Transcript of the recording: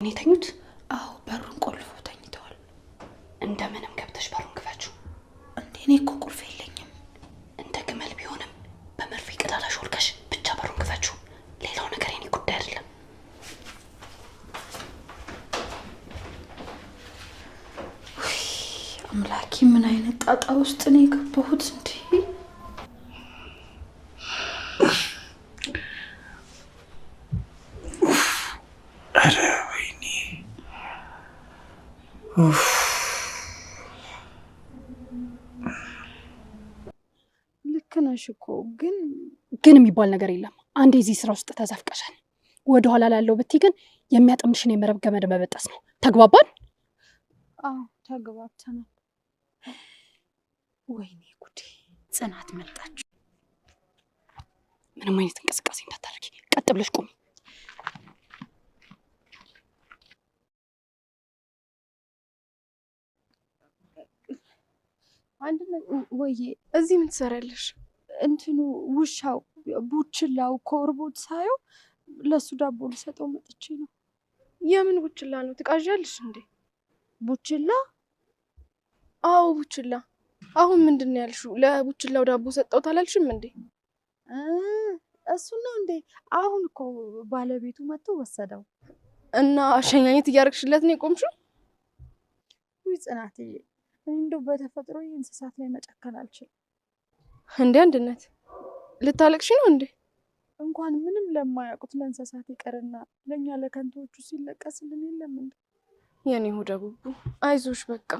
የተኙት? አዎ፣ በሩን ቆልፈው ተኝተዋል። እንደምንም ገብተሽ በሩን ክፈችው። እንዴ፣ እኔ እኮ ቁልፍ የለኝም። እንደ ግመል ቢሆንም በመርፌ ቀዳዳ ሾልከሽ ብቻ በሩን ክፈችው። ሌላው ነገር የኔ ጉዳይ አይደለም። አምላኬ፣ ምን አይነት ጣጣ ውስጥ ነው የገባሁት? እንዴ፣ ኧረ ወይኔ! ኡፍ! ልክ ነሽ እኮ፣ ግን ግን የሚባል ነገር የለም። አንዴ እዚህ ስራ ውስጥ ተዘፍቀሻል። ወደኋላ ላለው ብትይ ግን የሚያጠምድሽን የመረብ ገመድ መበጠስ ነው። ተግባባን? አዎ፣ ተግባብተናል። ወይኔ ጉዴ! ጽናት መጣች። ምንም አይነት እንቅስቃሴ እንዳታደርጊ፣ ቀጥ ብለሽ ቁሚ። አንድነት፣ ወይዬ፣ እዚህ ምን ትሰሪያለሽ? እንትኑ ውሻው ቡችላው ኮርቦት ሳየው ለእሱ ዳቦ ልሰጠው መጥቼ ነው። የምን ቡችላ ነው? ትቃዣለሽ እንዴ? ቡችላ? አዎ፣ ቡችላ። አሁን ምንድን ነው ያልሽው? ለቡችላው ዳቦ ሰጠው ታላልሽም እንዴ? እሱ ነው እንዴ? አሁን እኮ ባለቤቱ መጥቶ ወሰደው። እና አሸኛኘት እያደረግሽለት ነው የቆምሽው? ውይ ጽናትዬ፣ እኔ እንደው በተፈጥሮ እንስሳት ላይ መጨከን አልችልም። እንዴ አንድነት፣ ልታለቅሽ ነው እንዴ? እንኳን ምንም ለማያውቁት ለእንስሳት ይቅርና ለእኛ ለከንቶዎቹ ሲለቀስልን የለም እንዴ? የኔ ሆደ ቡቡ፣ አይዞሽ በቃ።